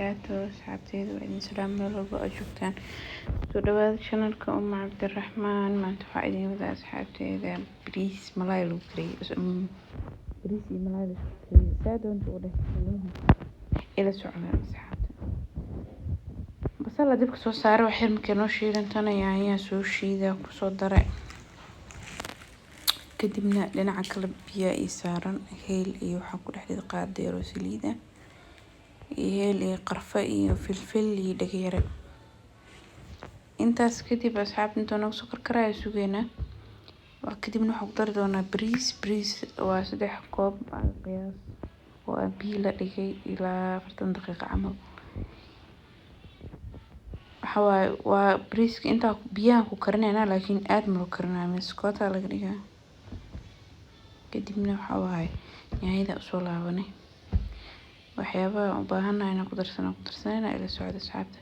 Wabarakaatu. Asxaabteyda, waa idin salaam meel walba oo joogtaan. Soo dhawaada channelka Umma Cabdiraxmaan. Maanta waxaa idin wadaa, asxaabteyda, bariis malaay lagu kariyey, bariis iyo malaay la isku kariyey. Saa doonta u dheh, ila socda asxaabta. Basal dabka soo saaray, wax yar markay noo shiilantana yaanyaa soo shiida kusoo daray. Kadibna dhinaca kale biyaa ii saaran, heel iyo waxaan ku dhex riday qaado yar oo saliid ah iyo heel iyo qarfo iyo filfil iyo dhagayare. Intaas kadib, asxaabta, intuu nooga soo karkaraayo sugeynaa. Kadibna waxaan ku dari doonaa bariis. Bariis waa 3 koob qiyaas oo aan biyo la dhigay ilaa 40 daqiiqo camal. Waxa waaye, waa bariiska intaa biyahan ku karineynaa, laakiin aad ma loo karinayo, miskoota laga dhigaa. Kadibna waxa waaye yaanyada usoo laabanay, waxyaabaha u baahanahay inaan ku darsano ku darsanayna. Ila socda, asxaabta.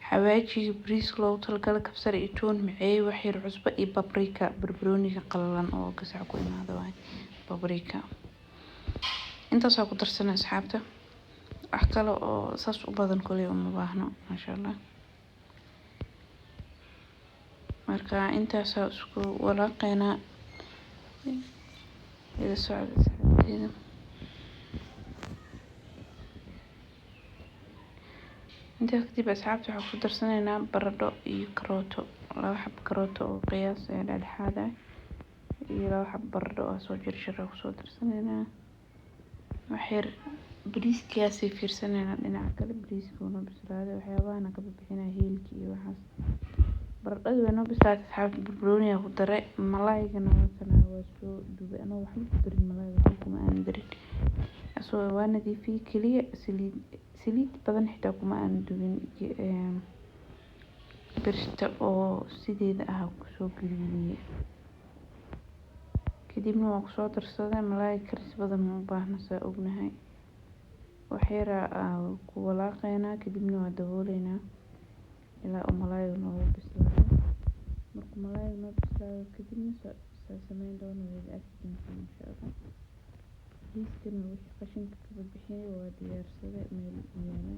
Xawaajiga bariiska loogu talagalay: kabsar iyo toon, maceey, wax yar cusbo iyo paprika, barbarooniga qalalan oo gasac ku imaado waaye paprika. Intaasaa ku darsanay, asxaabta. Wax kale oo saas u badan koley uma baahno, maasha Allah. Marka intaasaa isku walaaqeynaa. Ila socda, asxaabteyda. Intaa kadib, asxaabta, waxaan ku darsanaynaa baradho iyo karooto. Laba xabo karooto oo qiyaas ee dhexdhexaad ah iyo laba xabo baradho oo soo jarjara kusoo darsanaynaa. Wax yar bariiskiyaasii fiirsanaynaa. Dhinaca kale bariiska wuu noo bislaaday, waxyaabahana ka bixinaya heelki iyo waxaas. Baradhada way noo bislaatay, asxaabta. Barbarooniga ku daray. Malaaygana waa kana, waa soo dubay anoo waxba ku darin. Malaayga waxba kuma aan darin, asoo waa nadiifiyey keliya. Saliid, saliid badan xitaa kuma aan dubin, birta oo sideeda ah kusoo gaduudiyey. Kadibna waan kusoo darsaday. Malaay karis badan ma u baahna, saa ognahay. Wax yar ku walaaqeynaa, kadibna waa dabooleynaa ilaa uu malaayga noogu bislaado. Markuu malaayga noo bislaado kadibna saa sameyn doono waad arki doontaan, insha Allah. Bariiskana wixii qashinka ka bixiyay waa diyaarsaday, meel yaala.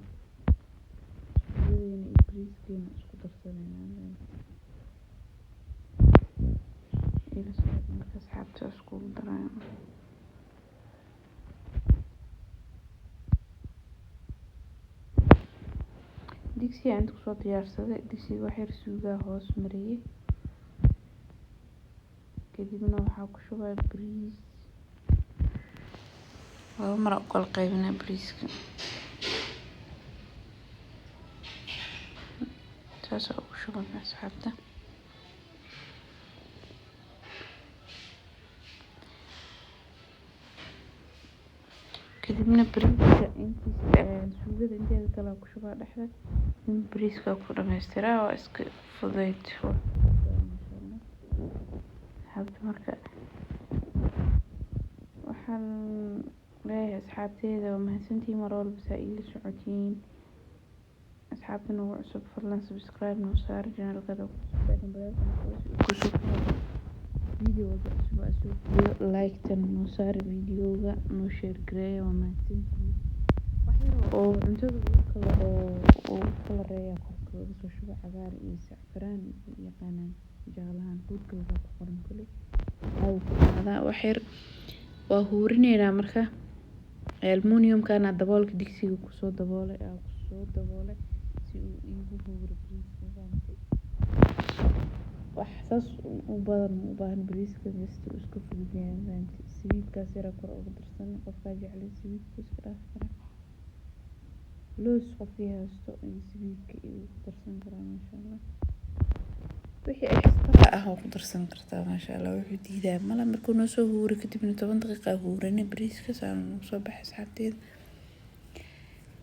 Suugadeena iyo bariiskeena isku darsaneynaa. Ila socod marka, asxaabta, iskugu daraayo. Digsiga inta kusoo diyaarsaday, digsiga wax yar suugaa hoos mariyay. Kadibna waxaa ku shubay bariis. Laba mar u kala qaybinaa bariiska, saas ugu shuban, asxaabta. Kadibna bariiska intiisa, suugada inteeda kale ku shubaa dhexda, bariiska ku dhameystiraa. Waa iska fudayd, asxaabta. Marka waxaan leeyahay, asxaabteyda, waa mahadsantihiin mar walba saa iila socotiin. Asxaabta nagu cusub, fadlan subscribe noo saar channelka kusoo video walba cusub aa soo geliyo. Like-tan noo saar, videoga noo share gareeya. Waa mahadsantihiin. Wax yar oo cuntada ugu kala oo ugu kala reeya korka laga soo shubo, cagaar iyo sacfaraan yaqaanaan, jaalahan food color ku qoran kuley aa ku imaadaa. Wax yar waa huurineynaa. Marka aluminiumkana daboolka digsiga kusoo daboolay, aa kusoo daboolay si uu iigu huuro bariiska, fahamtay? Wax saas u badan ma u baahna bariiska, just uu iska fudud yahay, fahamtay? Sabiibkaas yar kor ugu darsan. Qofkaa jeclay sabiibka iska dhaafi karaa. Loos qofkii haysto iyo sabiibka iyo ku darsan karaa, maasha Allah. Wixii extra ah waa ku darsan kartaa, maasha Allah. Wuxuu diidaa mala. Markuu noo soo huuro kadibna, 10 daqiiqa huurane bariiska, saan noo soo baxay, asxaabteeda.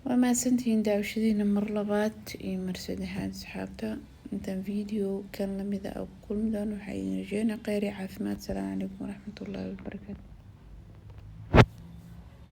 Waa mahadsantihiin daawashadiina mar labaad iyo mar saddexaad, asxaabta. Intaan video kan lamida ah ku kulmi doono, waxaa idin rajeynaa kheyr iyo caafimaad. Asalaamu calaykum waraxmatullaahi wabarakaatu.